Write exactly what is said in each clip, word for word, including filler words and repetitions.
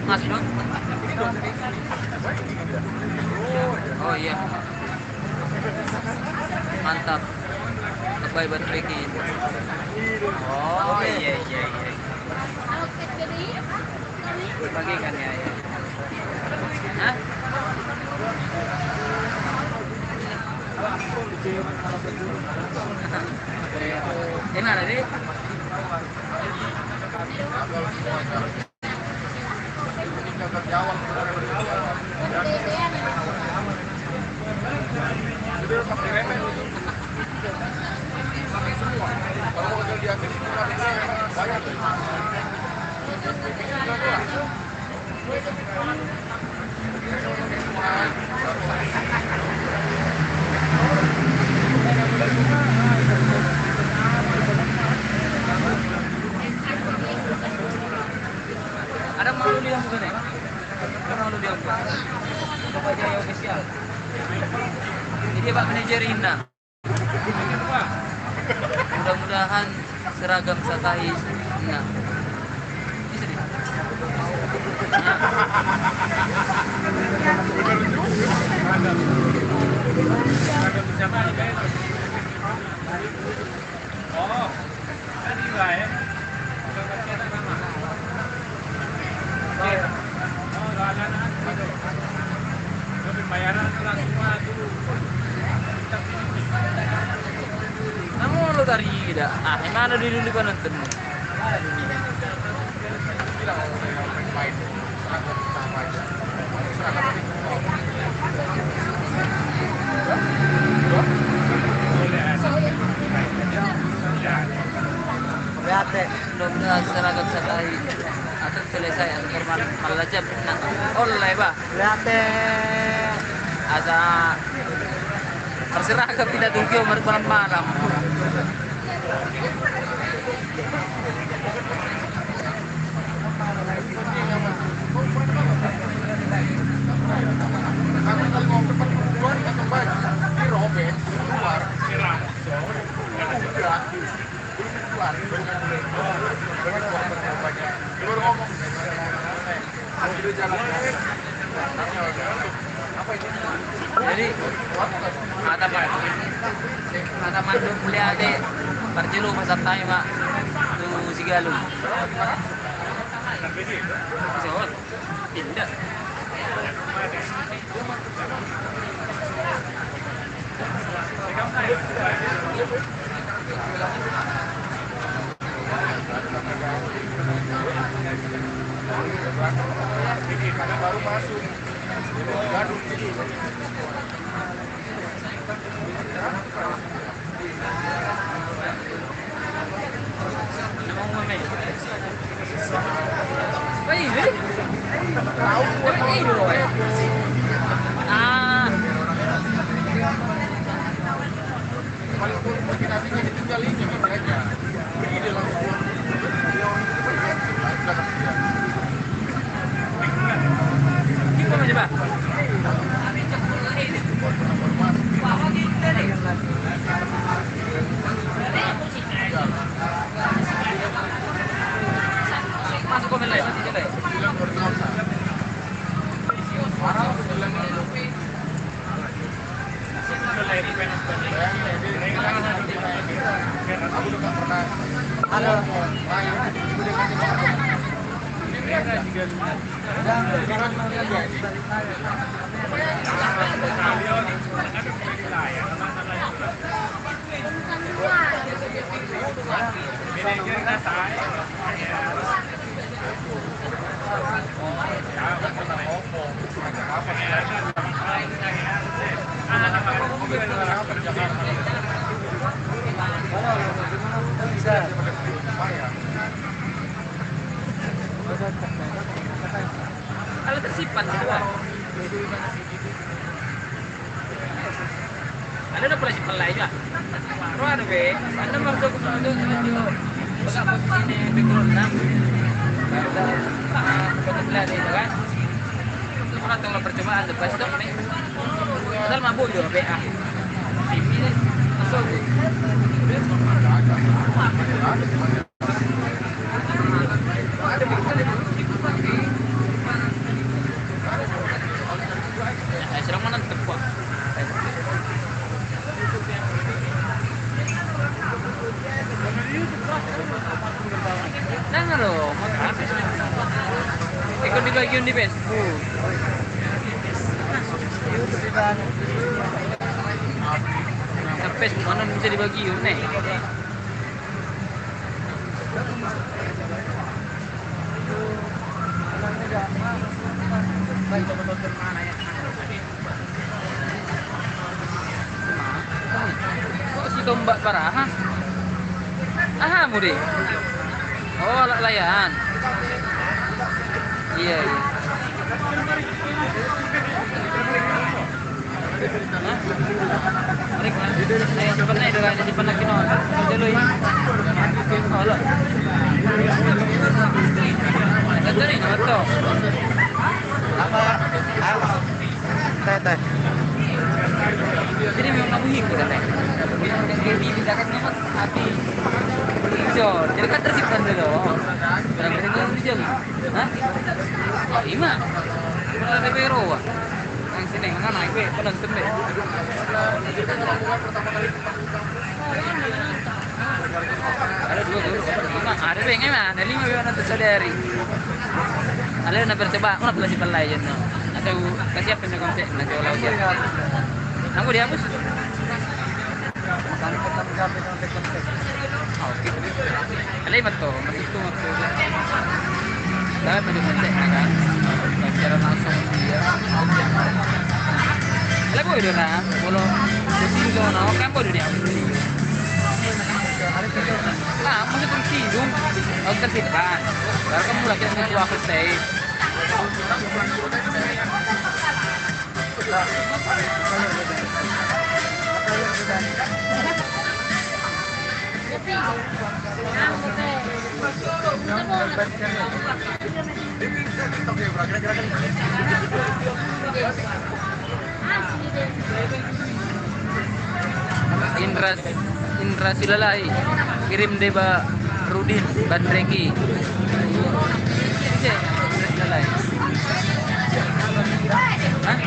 Masih dong? Oh iya. Mantap. Lebay buat bikin. Oh iya, iya, iya. Bagikan ya, ya. Hah? Di mana, di? Ada malu dia bukan ya? Ada malu dia bukan? Coba aja ya official. Jadi Pak Manajer Inna. Mudah-mudahan seragam Satahi. Nah. Bisa di. Nah. Oh. Namun lo tadi dah, ah, yang mana di dulu kan nonton? Lihat deh. Mudah-mudahan seragam Satahi akan selesai, akan normal, malah jam. Nah, oleh, bah. Lihat deh. Asa berseragam tidak tunggu malam-malam. Jadi, mata ma-, mata mandok melihat parjolo masa time, Pak. Tu Sigalu. Bisa, Pak. Indah. tersimpan di luar. Ada, ada pula simpan lain juga. Baru ada be. Anda mau ke, ke, ke, ke, buka posisi ini, background enam. Baru dah, ah, buka sebelah ini, kan? Itu pernah tolong percobaan, lepas itu, nih. Padahal mabuk juga, be, ah. Ini, masuk. Nang ro, ikut di bagian di Facebook. Sampai mana bisa di bagian nih? Kok si tombak paraha? Aha, mudi. Oh, alat layan. Iya, iya. Jadi memang kamu hibu kan, Teh? Jadi di zakat memang hati hijau. Jadi kan tersimpan dulu. Berarti itu hijau. Hah? Oh, ima. Mana ada beroa? Yang sini, mana naik be? Penonton be. Ada dua guru. Ima, ada be, ima. Ada lima be nonton sadari. Ada na percobaan, mana pula si pelai jenno. Ada kasihan punya konten, nanti ulang dia. Nanggu dihapus. Alai mato, maksudku maksudku. Dapat pada konten kan. Secara langsung dia. Alai boy dia nah, kalau di sini tuh, nah, kan boy dia. Nah, maksudku singgung. Kalau tertib kan. Kalau kamu lagi sama gua, aku stay. Indra Indra Silalahi, kirim deba Rudin Bandreki. Indra Silalahi. Hah?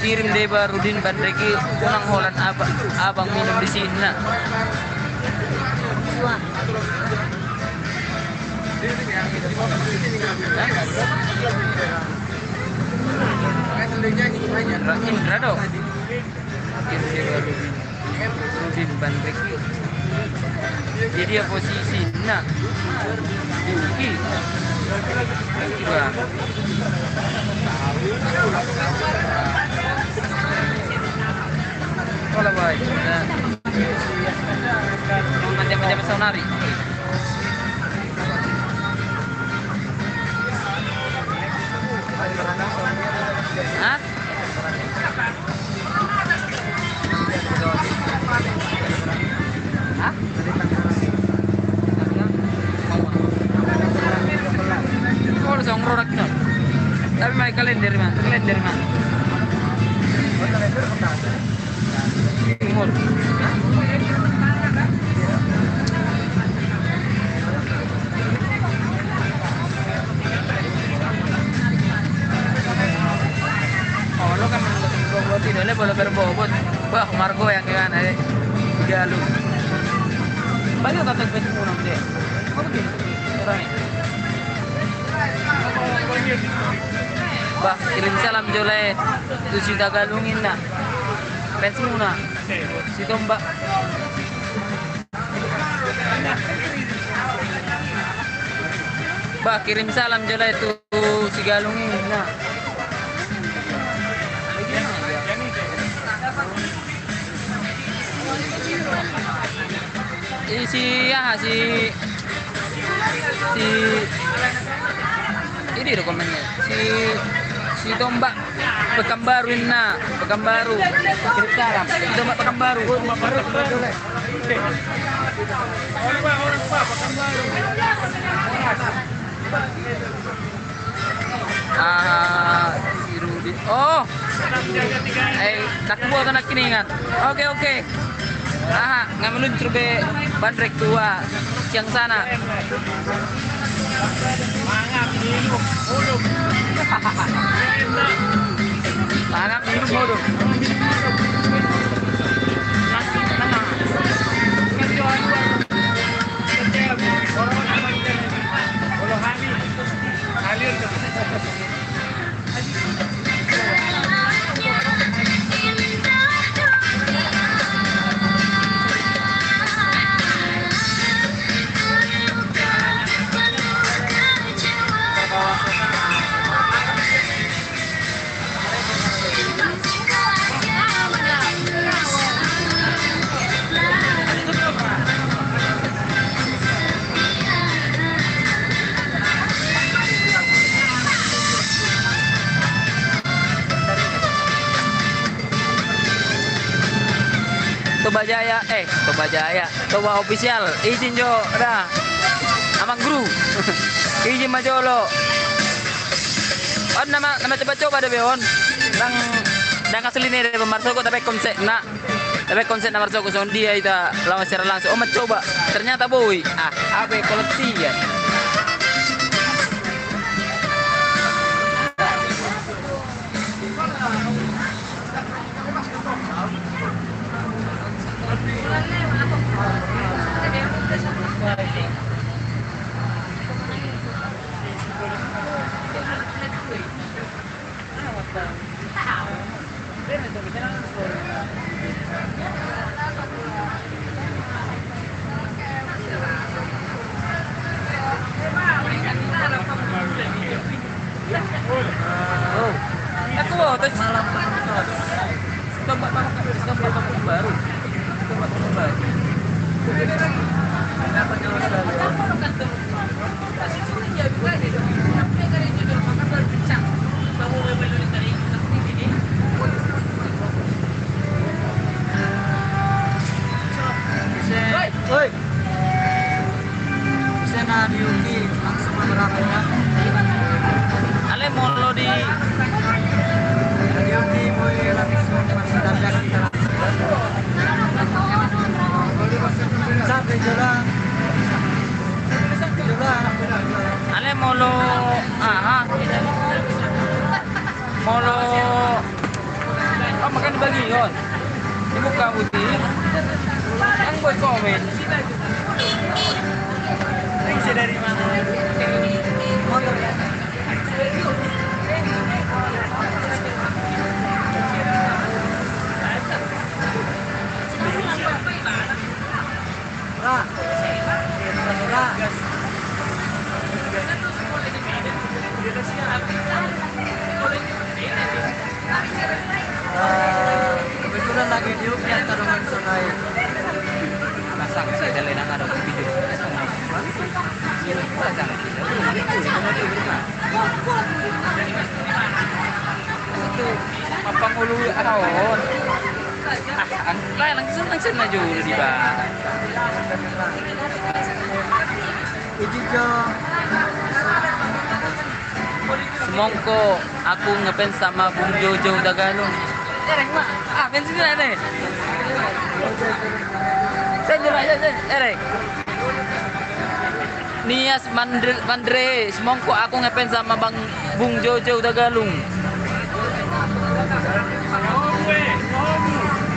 Kirim deba Rudin Bandreki, unang holan abang, abang minum di sini, nah. Indra, Indra do. Rudin Bandreki. Jadi dia posisi na. Oke. Coba. Hola, boy. Nah. Macam-macam saunari. Hah? Hah? Oh, songro nak no. Tapi mai kalender, man. Kalender, man. Timur. Oh, lo kan bobot itu, lo boleh berbobot. Wah, Margo yang gimana, eh? Galu. Banyak tak terpecah pulang dia. Apa gitu? Orang ini. Bah, kirim salam jolo tu Sidagalung ninna. Fans muna. Si Tombak. Bah, kirim salam jolo tu Sigalung ninna. I si aha, si, si, ini do komennya. Si, si Tombak Pekanbaru inna, Pekanbaru. Si Tombak Pekanbaru. Ah, si Rudi. Oh. Eh, tak buat anak ini kan. Oke, oke. Aha, nga meluncur be bandrek tua siang sana. Mangan, minum, minum. Toba Jaya, eh, Toba Jaya, Toba Official, izin jo da. Amang Guru. Izin ma jolo. On nama, nama coba-coba da be on. Ndang, ndang asli ni da be marsogot, tapi konsepna. Tapi konsepna marsogot songon dia ita lawan siaran langsung. Oh, mencoba. Ternyata boi. Ah, apa ya, koleksi ya? Oi. Bisa na di U K langsung beberapa ya. Ale molo di, na di U K mulai langsung masih dapat kita langsung. Sampai jalan. Ale molo, aha. Molo, oh, makan dibagi on. Dibuka putih. Yang buat komen. Ini dari mana? Motor. Eh, kebetulan lagi di U K, ada teman sungai. Pasang saya dari nang ada video. Pasang. Itu mapangulu ahon. Ah, lae, langsung, langsung maju di ba. Semongko, aku ngefans sama Bung Jojo Tagalung. Erek ma, ah, fans ini aneh. Saya nyerah, saya, saya, erek. Nias Mandre, Mandre, semongko, aku ngefans sama Bang, Bung Jojo Tagalung.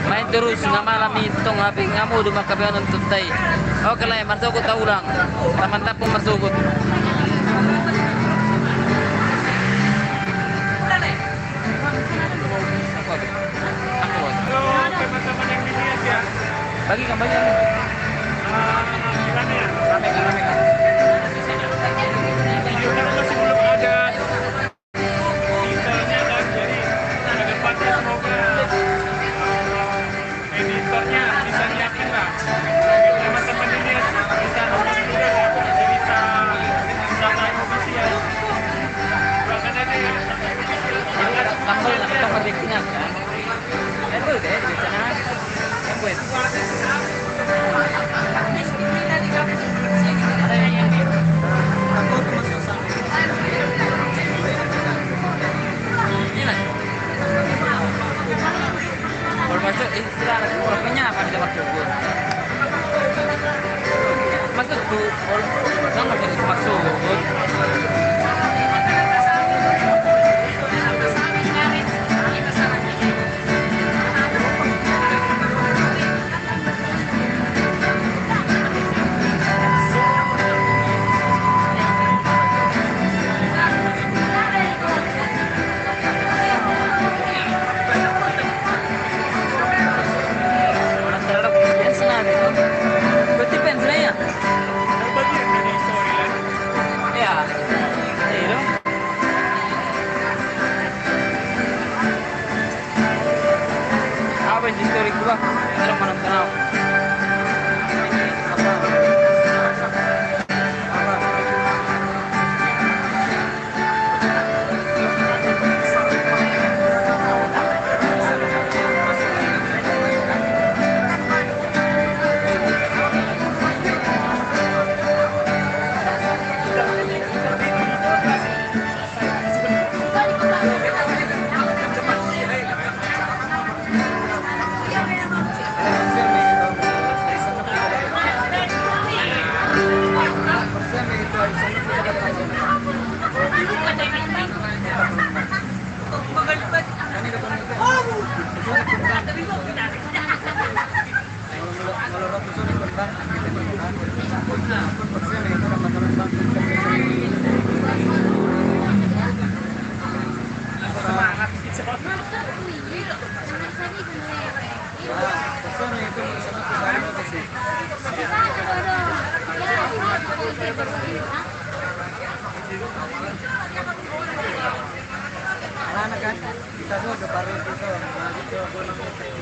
Main terus, nga malam i tong, hape nga modom angka pe nonton tai. Oke lah, marsogot ta ulang. Taman tapung marsogot. Halo, teman-teman yang di Nias ya. Bagi kan, bagi kan. Ah, gimana ya? Rame kan, rame kan. Video kan masih belum ada detailnya kan, jadi ke depannya semoga, eh, editornya bisa nyiapin lah. Teman-teman di Apa yang di story gua? Ada mana kenal?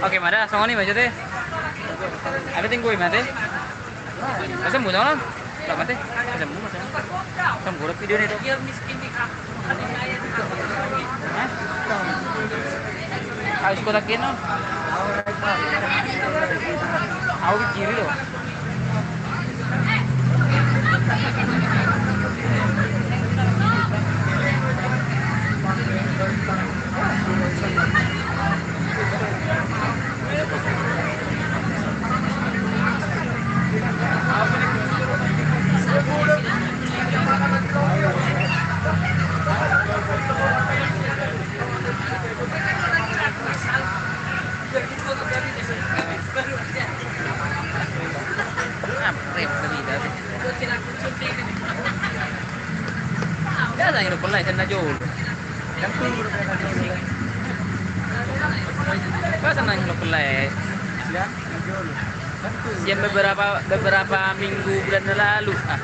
Oke, mada, songon i ma jo te. Ada tinggu i ma te. Masa muna lang. Lah, mate. Masa muna, masa muna. Masa muna video ni tu. Hah? Habis kotak kena. Au kiri lo. Biasa yang rokok lain, sana jolo. Biasa yang rokok lain. Sian beberapa, beberapa minggu, bulan lalu. Ah.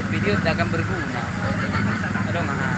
Video tidak akan berguna. Aduh, mahal.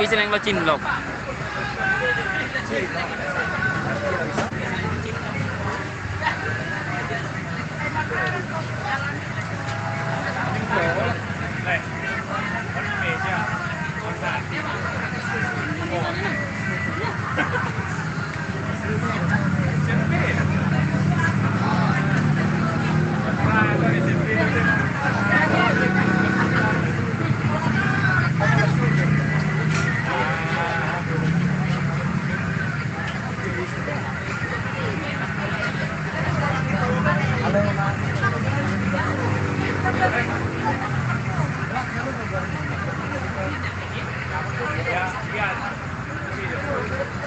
Isi nang lo cinlok.